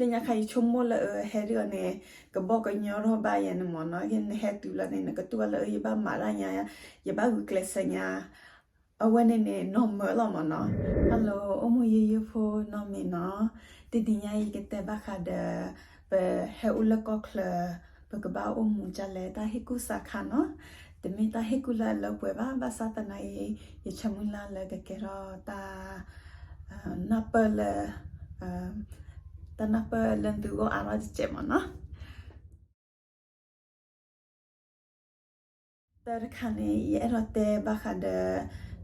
လၢညါခါယဆိကမိၣ်လၢအဟဲဒ်အီၤန့ၣ် ကဘီကညီထီၣ်ဘၣ်ယၤန့ၣ်မ့ၢ်နီၤ, နဟဲတုၤလီၤန့ၣ် နကတူၢ်ဘၣ်လၢအယဘၣ်မၤတၢ်ညါ, ယဘၣ်ဂုာ်ကျဲးစၢးညါ, အဝဲန့ၣ်န့ၣ် နီၢ်မၢလီၤမ့ၢ်နီၤ. Hello အိၣ်မူယိယိဖိနီၢ်မ့ၢ်နီၤ, တနံၤညါအံၤယကတဲဘၣ်ဃးဒီး ပဟဲအိၣ်လၢကီၢ်ချၢ ပကဘၣ်အိၣ်မူဒ်လဲၣ် တၢ်ဟ့ၣ်ကူၣ်စးခါနီၤ, တမ့ၢ်တၢ်ဟ့ၣ်ကူၣ်လၢအလၢပှဲၤဘၣ်, ဘၣ်ဆၣ်သနာ်အံၤ ယဆၢမုၢ်လၢ်လၢကကဲထီၣ်တၢ် နၢ်ပၢၢ်လၢ တၢ်နၢ်ပၢၢ်လၢသုဂီၢ်အါထီၣ်တစဲးမ့ၢ်နီၤ. တၢ်တခါန့ၣ် ယအဲၣ်ဒိးတဲဘၣ်ဃးဒီး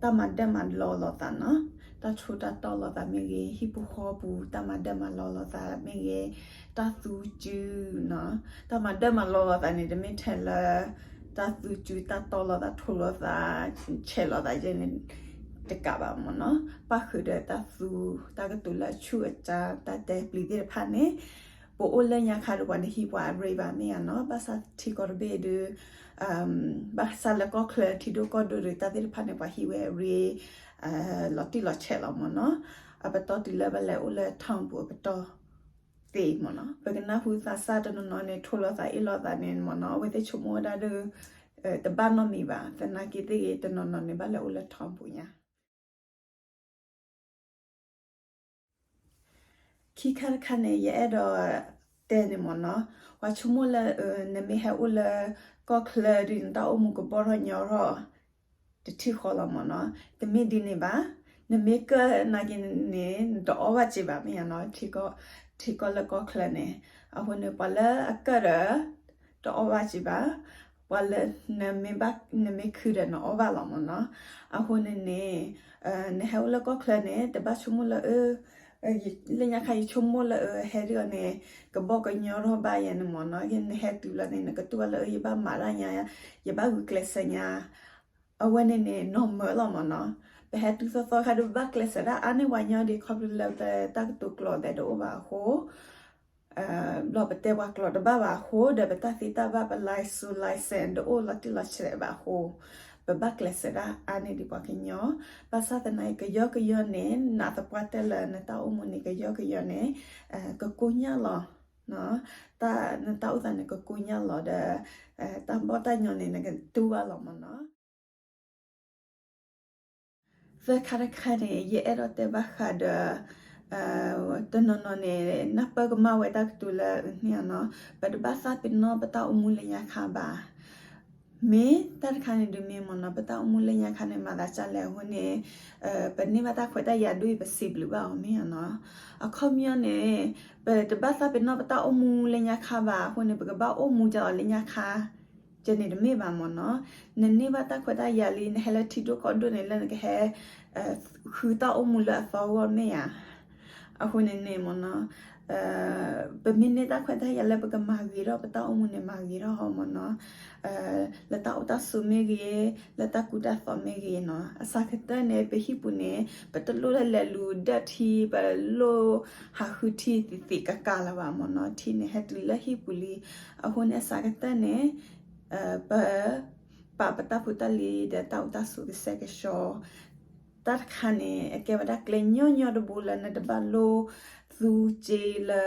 တၢ်မၤဒၢၣ်မၤလီလိာ်သးနီၤ, တၢ်ထူးတၢ်တီၤလိာ်သးမ့ၢ်ဂ့ၤ, ဟံၣ်ပူၤဃီပူၤ တၢ်မၤဒၢၣ်မၤလီလိာ်သးမ့ၢ်ဂ့ၤ, တၢ်သူစူၤနီၤ, တၢ်မၤဒၢၣ်မၤလီလိာ်သးန့ၣ် တမ့ၢ်ထဲလၢ တၢ်သူစူၤ တၢ်တီၤလိာ်သး ထူးလိာ်သး ဆဲးလိာ်သးယဲန့ၣ် တကးဘၣ်မ့ၢ်နီၤ, ပၣ်ဃုာ်ဒီးတၢ်သူ တၢ်ကတိၤလၢအဆူၣ်အစၢ် တၢ်တဲပျံၤသ့ၣ်တဖၣ်န့ၣ် ပအိၣ်လၢညါခါဒီး ပှၤတဟံးပှၤအရ့ဘၣ်မ့ၢ်ဧါနီၤ, ဘၣ်ဆၣ်ထံကီၢ်တဘ့ၣ်ဒီး ဘၣ်ဆၣ်လၢကီၢ်ချၢထံဒိၣ်ကီၢ်ဒိၣ်ဒီး တၢ်သ့ၣ်တဖၣ်န့ၣ် ပှၤဟံးဝဲအရ့ လီၤတံၢ်လီၤဆဲးလီၤမ့ၢ်နီၤ, အပတီၢ်တုၤလၢပလဲၤအိၣ်လၢ town ပူၤအပတီၢ်သ့မ့ၢ်နီၤ, ပကနၢ်ဟူသးစၢ်တနီၤနီၤန့ၣ် ထူးလိာ်သးအ့ၣ်လိာ်သးန့ၣ်မ့ၢ်နီၤ, အဝဲသ့ၣ်ဆိကမိၣ်ဝဲဒၣ်ဒီး တဘၣ်နီတမံၤဘၣ်, သနာ်က့သ့ၣ်ဂ့ၤ တနီၤနီၤန့ၣ် ဘၣ်လဲၤအိၣ်လၢ town ပူၤညါ ခံခါတခါန့ၣ် ယအဲၣ်ဒိးတဲန့ၣ်မ့ၢ်နီၤ, ပှၤဆိကမိၣ်လၢ နမ့ၢ်ဟဲအိၣ်လၢကီၢ်ချၢဒီး နတၢ်အိၣ်မူကဘီထီၣ်ညီထီၣ် တထံၣ်ဃီလီၤမ့ၢ်နီၤ, တမ့ၢ်ဒ်န့ၣ်ဘၣ်, နမ့ၢ်ကၢၣ်နာ်က့န့ၣ် နတအီၣ်ဘၣ်စ့ဘၣ်မ့ၢ်ဧါနီၤ, ထံကီၢ်လၢကီၢ်ချၢန့ၣ်, အဃိန့ၣ် ပှၤလၢအကၢၣ်ဒီး တအီၣ်ဘၣ်စ့ဘၣ်, ပှၤလၢ နမ့ၢ်ခုဒီးနအီၣ်ဘၣ်လီၤမ့ၢ်နီၤ, အဃိန့ၣ်န့ၣ် နဟဲအိၣ်လၢကီၢ်ချၢန့ၣ် တဘၣ်ဆိကမိၣ်လၢ လၢညါခါယဆိကမိၣ်လၢ ဟဲဒ်အီၤန့ၣ် ကဘီကညီထီၣ်ဘၣ်ယၤန့ၣ်မ့ၢ်နီၤ, နဟဲတုၤလီၤန့ၣ် နကတူၢ်ဘၣ်လၢ ယဘၣ်မၤတၢ်ညါ, ယဘၣ်ဂုာ်ကျဲးစၢးညါ, အဝဲန့ၣ်န့ၣ် နီၢ်မၢလီၤမ့ၢ်နီၤ, ပဟဲတုၤသီသီခါဒီး ပဘၣ်ကျဲးစၢးဒၣ်အါန့ၢ်ပှၤညီဒ်ခီဖျိလၢပတၢ်ကတိၤကျိာ်သဲးတအိၣ်ဘၣ်အဃိ ဘျီပတဲပှၤကျိာ်တဘၣ်ဘၣ်အဃိ ဒီးပတၢ်သ့တၢ်ဘၣ် ပ license license တအိၣ်လီၤတံၢ်လီၤဆဲးဘၣ်အဃိ ပဘၣ်ကျဲးစၢးဒၣ်အါန့ၢ်ဒံးပှၤကညီ, ဘၣ်ဆၣ်သနာ်က့ ကယီကယီန့ၣ် နာ်သပှၢ်တၢၢ်လၢနတၢ်အိၣ်မူန့ၣ် ကယီကယီန့ၣ် ကကိညၢ်လီၤ, နတၢ်အိၣ်သးန့ၣ် ကကိညၢ်လီၤဒီး တၢ်ဘီၣ်တၢ်ညီန့ၣ် နကတူၢ်ဘၣ်လီၤမ့ၢ်နီၤ. သၢခါတခါန့ၣ် ယအဲၣ်ဒိးတဲဘၣ်ဃးဒီး တနီၤနီၤန့ၣ် နၢ်ပၢၢ်ကမၣ်ဝဲတၢ်ကတိၤလၢအန့ၣ်နီၤ, ပတဘၣ်သးပ့ၤနီၣ်ပတၢ်အိၣ်မူလၢညါခါဘၣ်. မ့ၢ်တၢ်တခါန့ၣ်ဒုးမ့ၢ်မ့ၢ်နီၤ, ပတၢ်အိၣ်မူလၢညါခါန့ၣ် မၤသးဒ်လဲၣ်အဃိန့ၣ် ပန့ၢ်ဘၣ်တၢ်ခွဲးတၢ်ယာ်ဒိၣ်အံၤ ပစံးဘျုးဘၣ်အီၤမ့ၢ်နီၤ. အခီပညီန့ၣ် ပတဘၣ်သးပ့ၤနီၣ်ပတၢ်အိၣ်မူလၢညါခါဘၣ်အဃိန့ၣ် ပကဘၣ်အိၣ်မူဒ်အီၤလၢညါခါ ကဲန့ၣ်တမ့ၢ်ဘၣ်မ့ၢ်နီၤ. နန့ၢ်ဘၣ်တၢ်ခွဲးတၢ်ယာ်လံ နဟဲလၢထံဒိၣ်ကီၢ်ဒိၣ်န့ၣ် လၢနကဟဲ ဃုတၢ်အိၣ်မူလၢအသီအဂီၢ်မ့ၢ်ဧါ. အဃိန့ၣ်န့ၣ်မ့ၢ်နီၤ ပမ့ၢ်န့ၢ်တၢ်ခွဲးတၢ်ယာ်လၢပကမၤဂ့ၤထီၣ်ပတၢ်အိၣ်မူန့ၣ် မၤဂ့ၤထီၣ်ဟီမ့ၢ်နီၤ. လၢတၢ်အိၣ်တၢ်ဆိးမ့ၢ်ဂ့ၤ, လၢတၢ်ကူတၢ်သိးမ့ၢ်ဂ့ၤနီၤ. အစှၤကတၢၢ်န့ၣ် ပဟံၣ်ပူၤန့ၣ် ပတလိၣ်လၢလဲၤလူၤဒၢၣ်ထံ ပလိၣ်ဟးဃုထံသ့သ့ကကးလၢၤဘၣ်မ့ၢ်နီၤ. ထံန့ၣ်ဟဲတုၤလၢဟံၣ်ပူၤလံ. အဃိန့ၣ် အစှၤကတၢၢ်န့ၣ် ပ ပာ်ပတၢ်ဖိတၢ်လံၤဒီးတၢ်အိၣ်တၢ်ဆိးကစဲကဆှီ တၢ်တခါန့ၣ် အကဲဝဲဒၣ်ကျဲညီညီတဘိလၢနတဘၣ်လိၣ်သူစ့လၢ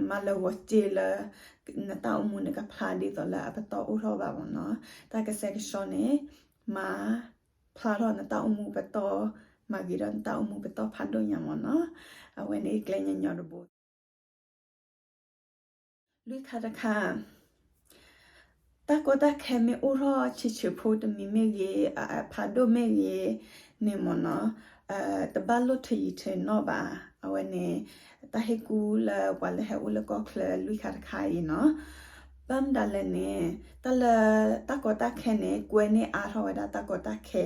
မၤလၢဂီၤစ့လၢ နတၢ်အိၣ်မူန့ၣ်ကဖျါဒ်သိးလၢအပတီၢ်အိၣ်ထီၣ်ဘၣ်မ့ၢ်နီၤ. တၢ်ကစဲကဆှီန့ၣ် မၤဖျါထီၣ်နတၢ်အိၣ်မူပတီၢ်, မၤဂ့ၤထီၣ်နတၢ်အိၣ်မူပတီၢ်ဖးဒိၣ်ညါမ့ၢ်နီၤ. အဝဲန့ၣ်ကျဲညီညီတဘိ လွံၢ်ခါတခါ, တၢ်ကီတၢ်ခဲမ့ၢ်အိၣ်ထီၣ်ဆံးဆံးဖိတမံၤမ့ၢ်ဂ့ၤ, ဖးဒိၣ်မ့ၢ်ဂ့ၤန့ၣ်မ့ၢ်နီၤ, တဘၣ်လိၣ်ထယံၤထနီၣ်ဘၣ်. အဝဲန့ၣ် တၢ်ဟ့ၣ်ကူၣ်လၢပှၤလၢဟဲအိၣ်လၢကီၢ်ချၢလွံၢ်ခါတခါအံၤနီၤ. ဘၣ်မတၤလဲၣ်န့ၣ် တၢ်လၢတၢ်ကီတၢ်ခဲန့ၣ် ကွဲန့ၢ်အါထီၣ်ဝဲဒၣ်တၢ်ကီတၢ်ခဲ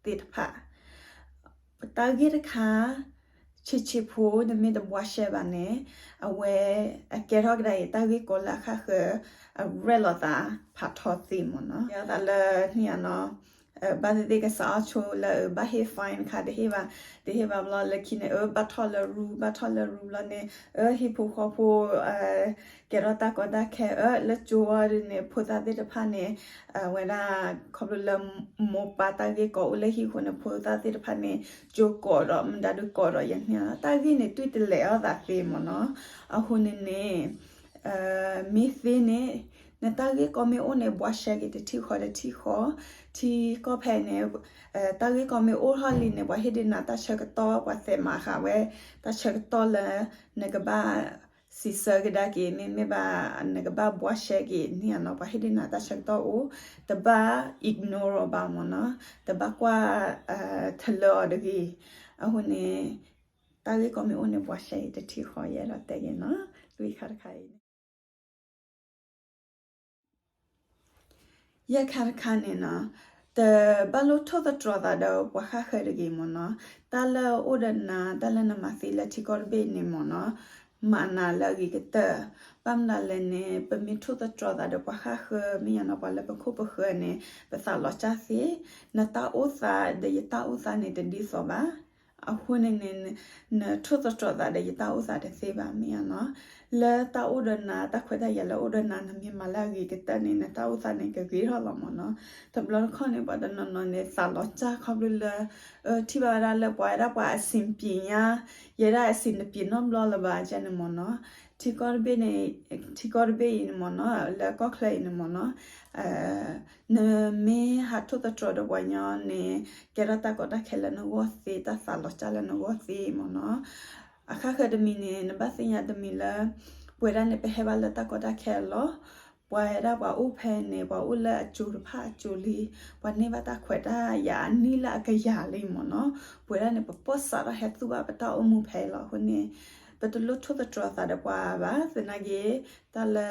သ့ၣ်တဖၣ် တၢ်ဂ့ၢ်တခါ ဆံးဆံးဖိ နမ့ၢ်တဘှါရှဲဘၣ်န့ၣ် အဝဲအကဲထီၣ်ကဒါအံၤ တၢ်ဂ့ၢ်ကီလၢအဃၣ်ဃၢၤ အရဲၣ်လီၤသးဖးထီသ့မ့ၢ်နီၤ. ယသးလၢန့ၣ်ဧါနီၤ, ဘၣ်သ့ၣ်သ့ၣ်ကစးအီၣ်ဆိလၢ ဘၣ်ဟ့ၣ် fine တခါ တဟ့ၣ်ဘၣ်, တဟ့ၣ်ဘၣ်ဘျီလၢခံန့ၣ် အၢ ဘၣ်ထီၣ်လၢရူ, ဘၣ်ထီၣ်လၢရူဘျီန့ၣ် အၢ ဟံၣ်ဖိဃီဖိ ကဲထီၣ်တၢ်ကီတၢ်ခဲ အၢ လၢကၠိဝဲဒၣ်န့ၣ် ဖိသၣ်သ့ၣ်တဖၣ်န့ၣ် ဝဲဒၣ် ခီဖျိလၢ မိၢ်ပၢ်တၢ်ဂ့ၢ်ကီအိၣ်လၢဟံၣ်အဃိန့ၣ် ဖိသၣ်သ့ၣ်တဖၣ်န့ၣ် ကၠိကိးဒီး မတၤဒုးကိးဒီးယၤန့ၣ်လီၤ. တၢ်ဂ့ၢ်န့ၣ် တွံၢ်တလဲၤအီၣ်သးသ့မ့ၢ်နီၤ. အဃိန့ၣ်န့ၣ် မ့ၢ်သ့န့ၣ် နတၢ်ဂ့ၢ်ကီမ့ၢ်အိၣ်န့ၣ် ဘှါရှဲက့ၤတထံၣ်ဃီတထံၣ်ဃီ, ထံကီၢ်ဖဲန့ၣ် တၢ်ဂ့ၢ်ကီမ့ၢ်အိၣ်ထီၣ်လံန့ၣ် ပှၤဟ့ၣ်ဒုးနၤတၢ်ဆၢကတီၢ်, ပှၤသဲးမၤဃာ်ဝဲ တၢ်ဆၢကတီၢ်လၢ နကဘၣ်စံးဆၢကဒါက့ၤ မ့မ့ၢ်ဘၣ် နကဘၣ်ဘှါရှဲက့ၤန့ၣ်နီၤ. ပှၤဟ့ၣ်ဒုးနၤတၢ်ဆၢကတီၢ်အိၣ်, တဘၣ် ignore အီၤဘၣ်မ့ၢ်နီၤ, တဘၣ်ကွၢ် ထလၢအီၤတဂ့ၤ. အဃိန့ၣ် တၢ်ဂ့ၢ်ကီမ့ၢ်အိၣ်န့ၣ် ဘှါရှဲအံၤတထံၣ်ဃီ ယအဲၣ်ဒိးတဲက့ၤနီၤ, လွံၢ်ခါတခါအံၤန့ၣ် ယဲၢ်ခါတခါန့ၣ်နီၤ, တဘၣ်လိၣ်ထိၣ်သတြီၤသးဒီးပှၤဃၣ်ဃၢၤတဂ့ၤမ့ၢ်နီၤ. တၢ်လၢအအိၣ်ဒီးနၤ တၢ်လၢနမၤသ့လၢထံကီၢ်တဘ့ၣ်န့ၣ်မ့ၢ်နီၤ, မၤနၤလၢအဂ့ၤကတၢၢ်. ဘၣ်မနုၤလဲၣ်န့ၣ် ပမ့ၢ်ထိၣ်သတြီၤသးဒီးပှၤဃၣ်ဃၢၤ မ့ၢ်ယါနီၤ ပှၤလၢပခိၣ်ပဃၢၤန့ၣ် ပသးလီၤစၢ်သ့, နတၢ်အိၣ်သးဒီးယတၢ်အိၣ်သးန့ၣ် တဒ်သိးဘၣ်. အဃိန့ၣ်န့ၣ် နထိၣ်သတြီၤသးဒီးယတၢ်အိၣ်သးတသ့ဘၣ် မ့ၢ်ယါနီၤ. လၢတၢ်အိၣ်ဒီးနၤ တၢ်ခွဲးတၢ်ယာ်လၢအိၣ်ဒီးနၤ နမ့ၢ်မၤလၢအဂ့ၤကတၢၢ်န့ၣ် နတၢ်အိၣ်သးန့ၣ် ကဂ့ၤထီၣ်လီၤမ့ၢ်နီၤ. တဘျီတခီၣ်န့ၣ် ပှၤတနီၤနီၤန့ၣ် သးလီၤစၢ်ခီဖျိလၢ ထံၣ်ဘၣ်ဝဲဒၣ်လၢပှၤဝဲဒၣ်ပှၤအဆင်ပြေညါ, ယဲဒၣ်အဆင်တပြေနီတဘျီလၢၤဘၣ် ကဲန့ၣ်မ့ၢ်နီၤ. ထံကီၢ်တဘ့ၣ်န့ၣ် ထံကီၢ်တဘ့ၣ်အံၤန့ၣ်မ့ၢ်နီၤ, လၢကီၢ်ချၢအံၤန့ၣ်မ့ၢ်နီၤ, နမ့ၢ်ဟးထိၣ်သတြီၤဒီးပှၤညီန့ၣ် ကဲထီၣ်တၢ်ကီတၢ်ခဲလၢနဂီၢ်သ့, တၢ်သးလီၤစၢ်လၢနဂီၢ်သ့မ့ၢ်နီၤ. အဃၣ်ဃၢၤတမံၤန့ၣ် နဘၣ်သ့ၣ်ညါတမံၤလၢ ပဝဲဒၣ်န့ၣ် ပဟဲဘၣ်လၢတၢ်ကီတၢ်ခဲအလီၢ်, ပှၤဝဲဒၣ်ပှၤအိၣ်ဖဲန့ၣ် ပှၤအိၣ်လၢအစိၤတဖၣ်အစိၤလံ, ပှၤန့ၢ်ဘၣ်တၢ်ခွဲးတၢ်ယာ်အနံၣ်လၢအကယၤလံမ့ၢ်နီၤ. ပဝဲဒၣ်န့ၣ် ပပိာ်စးထီၣ်ဟဲသူၣ်ဘၣ်ပတၢ်အိၣ်မူဖဲအံၤလီၤ. အဃိန့ၣ် ပတလိၣ်ထိၣ်သတြီၤသးဒီးပှၤဘၣ်. သနာ်က့ တၢ်လၢ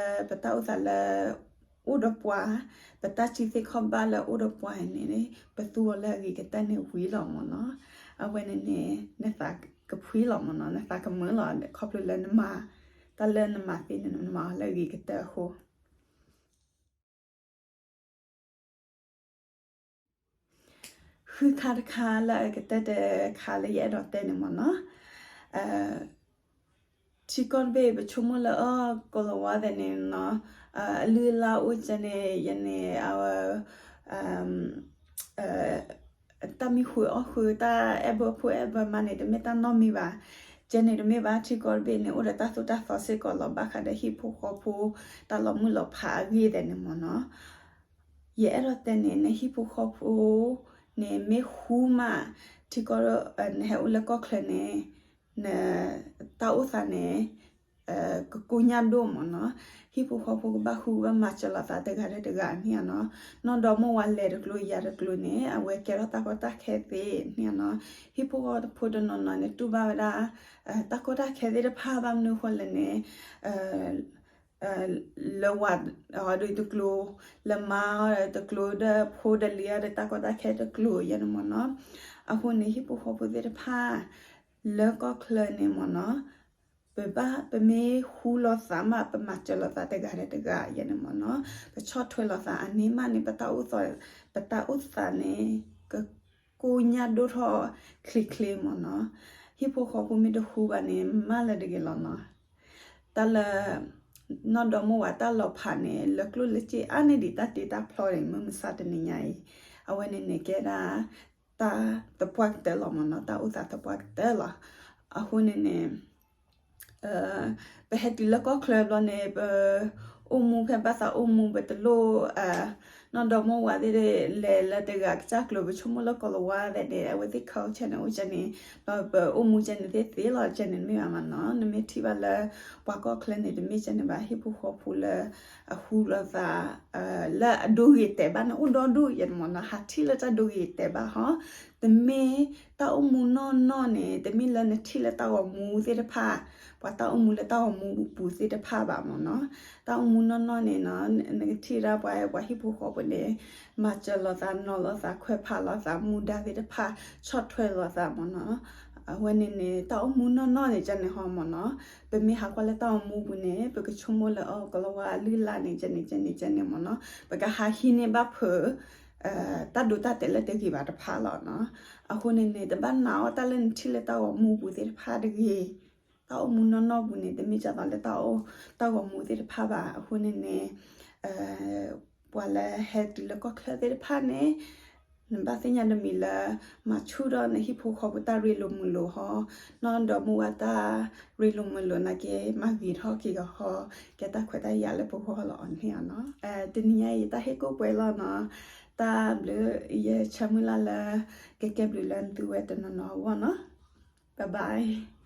ပတၢ်အိၣ်သးလၢ အိၣ်ဒီးပှၤ, ပတၢ်စုသ့ၣ်ခီၣ်ဘၣ်လၢအိၣ်ဒီးပှၤန့ၣ် ပသူအီၤလၢအဂ့ၤကတၢၢ်န့ၣ်ဝံၤလီၤမ့ၢ်နီၤ. အဝဲန့ၣ်န့ၣ် နသးကဖှံလီၤမ့ၢ်နီၤ, နသးကမုာ်လီၤ ခီဖျိလၢနမၤ တၢ်လၢနမၤသ့န့ၣ် နမၤအီၤလၢအဂ့ၤကတၢၢ်အဃိ ဃုခါတခါလၢအကတၢၢ်တခါလၢယအဲၣ်ဒိးတဲန့ၣ်မ့ၢ်နီၤ, ထံကီၢ်တဘ့ၣ် ပဆိကမိၣ်လၢအီၣ်ကိၣ်လၤဝါသ့ၣ်န့ၣ်နီၤ, အလုၢ်အလၢ်အိၣ်ကဲန့ၣ် ယန့ၣ် အဝဲ တၢ်မံဃုာ်အီၣ်ဃုာ် တၢ်အဲၣ်ဘၢဖိအဲၣ်ဘၢမးန့ၣ် တမ့ၢ်တၢ်နီတမံၤဘၣ်. ကဲန့ၣ်တမ့ၢ်ဘၣ် ထံကီၢ်တဘ့ၣ်န့ၣ် အိၣ်ဒီးတၢ်သိၣ်တၢ်သီစ့ၢ်ကီးလီၤ ဘၣ်ဃးဒီးဟံၣ်ဖိဃီဖိ တၢ်လီၤမုၢ်လီၤဖးအဂ့ၢ်သ့ၣ်န့ၣ်မ့ၢ်နီၤ. ယအဲၣ်ဒိးတဲန့ၣ် နဟံၣ်ဖိဃီဖိန့ၣ် မ့ၢ်ဃူမး ထံကီၢ် နဟဲအိၣ်လၢကီၢ်ချၢန့ၣ် နတၢ်အိၣ်သးန့ၣ် ကကိညၢ်ဒိၣ်မ့ၢ်နီၤ. ဟံၣ်ဖိဃီဖိကဘၣ်ဃူဘၣ်မၤစၢၤလိာ်သးတဂၤဒီးတဂၤန့ၣ်နီၤ. နီၢ်ဒီမါဝၤလဲၤတကျိၤယၤတကျိၤန့ၣ် အဝဲကဲထီၣ်တၢ်ကီတၢ်ခဲသ့န့ၣ်နီၤ. ဟံၣ်ဖိဃီဖိတနီၤနီၤန့ၣ် တူၢ်ဘၣ်ဝဲဒၣ် တၢ်ကီတၢ်ခဲသ့ၣ်တဖၣ် ဘၣ်မနုၤအဃိလဲၣ်န့ၣ် လၢဝၤအီၤဒီးတကျိၤ, လၢမါအီၤဒီးတကျိၤ ဒီးဖိဒီးလံၤအီၤဒီးတၢ်ကီတၢ်ခဲတကျိၤယဲန့ၣ်မ့ၢ်နီၤ. အဃိန့ၣ် ဟံၣ်ဖိဃီဖိသ့ၣ်တဖၣ် လၢကီၢ်ချၢန့ၣ်မ့ၢ်နီၤ, ပဘၣ် ပမ့ၢ်ဃူလိာ်သးမး ပမၤစၢၤလိာ်သးတဂၤဒီးတဂၤယဲန့ၣ်မ့ၢ်နီၤ, ပဆီၣ်ထွဲလိာ်သးအန့ၣ်မးန့ၣ် ပတၢ်အိၣ်သး ပတၢ်အိၣ်သးန့ၣ် ကကိညၢ်ဒိၣ်ထီၣ်ချ့ချ့မ့ၢ်နီၤ. ဟံၣ်ဖိဃီဖိမ့ၢ်တဃူဘၣ်န့ၣ် မၤလၢတဂ့ၤလီၤနီၤ. တၢ်လၢ နီၢ်ဒီမါဝၤတၢ်လီၤဖးန့ၣ် လၢကျိၣ်လၢစ့အါန့ၢ်ဒံးတၢ်တ့တၢ်ဖျီန့ၣ် မုၢ်မဆါတနံၤညါအံၤ, အဝဲန့ၣ်န့ၣ်ကဲဒၣ် တၢ်သပှၢ်ကတၢၢ်လီၤမ့ၢ်နီၤ, တၢ်အိၣ်သးသပှၢ်ကတၢၢ်လီၤ. အဃိန့ၣ်န့ၣ် ပဟဲတုၤလၢကီၢ်ချၢဘျီန့ၣ် ပအိၣ်မူဖဲဘၣ်သးအိၣ်မူ ပတလိၣ် နီၢ်ဒီမါဝၤသ့ၣ် လဲၤလၢတဂၤကစၢ်ကျိၤ ပဆိကမိၣ်လၢကိၤလၤဝါသ့ၣ်န့ၣ် အဝဲသ့ၣ် culture န့ၣ် အိၣ်ကဲန့ၣ် ဒီးပအိၣ်မူကဲန့ၣ်သ့သ့လီၤ ကဲန့ၣ်မ့ၢ်ဘၣ်မ့ၢ်နီၤ. နမ့ၢ်ထံၣ်ဘၣ်လၢ ပှၤကီၢ်ချၢန့ၣ် တမ့ၢ်ကဲန့ၣ်ဘၣ် ဟံၣ်ဖိဃီဖိလၢ အဃူလိာ်သး လၢအဒိဂ့ၤတဲာ်ဘၣ်န့ၣ် အိၣ်ဒီဒူၣ်ယဲန့ၣ်မ့ၢ်နီၤ, ဟးထံၣ်လၢတၢ်ဒိဂ့ၤတဲာ်ဘၣ်ဟီ, တမ့ၢ်တၢ်အိၣ်မူနီၢ်နီၢ်န့ၣ် တမ့ၢ်လၢနထံၣ်လၢတၢ်ဂီၤမူသ့ၣ်တဖၣ် ပှၤတၢ်အိၣ်မူလၢတၢ်ဂီၤမူပူၤသ့ၣ်တဖၣ်ဘၣ်မ့ၢ်နီၤ. တၢ်အိၣ်မူနီၢ်နီၢ်န့ၣ်နီၤ နကထံၣ်ဒၣ်ပှၤ ပှၤဟံၣ်ဖိဃီဖိန့ၣ် မၤစၢၤလိာ်သး နီၤလိာ်သး ခွဲးဖးလိာ်သး မူဒါသ့ၣ်တဖၣ် ဆီၣ်ထွဲလိာ်သးမ့ၢ်နီၤ. အဝဲန့ၣ်န့ၣ် တၢ်အိၣ်မူနီၢ်နီၢ်န့ၣ် ကဲန့ၣ်ဟီမ့ၢ်နီၤ. ပမ့ၢ်ဟးကွၢ်လၢတၢ်အိၣ်မူပူၤန့ၣ် ပကဆိကမိၣ်လၢအီၤ ကိၤလၤဝါအလုၢ်အလၢ်န့ၣ် ကဲန့ၣ် ကဲန့ၣ် ကဲန့ၣ်မ့ၢ်နီၤ. ပကဟးဟံးန့ၢ်ဘၣ်ဖုး တၢ်ဒိတၢ်တဲာ်လၢတဂ့ၤဘၣ်တဖၣ်လီၤနီၤ. အဃိန့ၣ်န့ၣ် တဘၣ်နာ်အီၤတၢ်လၢနထံၣ်လၢတၢ်ဂီၤမူပူၤသ့ၣ်တဖၣ်တဂ့ၤ, တၢ်အိၣ်မူနီၢ်နီၢ်ပူၤန့ၣ် တမ့ၢ်ဒ်သိးလၢတၢ်အိၣ် တၢ်ဂီၤမူသ့ၣ်တဖၣ်ဘၣ်. အဃိန့ၣ်န့ၣ် ပှၤလၢဟဲတုၤလၢကီၢ်ချၢသ့ၣ်တဖၣ်န့ၣ် နဘၣ်သ့ၣ်ညါတမံၤလၢ မၤဆူၣ်ထီၣ်နဟံၣ်ဖိဃီဖိတၢ်ရ့လိာ်မုာ်လိာ်ဟီ, နီၢ်ဒီမါဝၤတၢ်ရ့လိာ်မုာ်လိာ်နာ်က့ မၤဂ့ၤထီၣ်က့ၤအီၤဟီ, ကဲတၢ်ခွဲးတၢ်ယာ်လၢပဂီၢ်လီၤအီၤန့ၣ်နီၤ. တနံၤညါအံၤ ယတၢ်ဟ့ၣ်ကူၣ်ပှဲၤလီၤနီၤ. တၢ်ဘျုး, ယဆၢမုၢ်လၢ်လၢ ကကဲဘျုးလၢသုဝဲတနီၤနီၤအဂီၢ်နီၤ. Bye bye.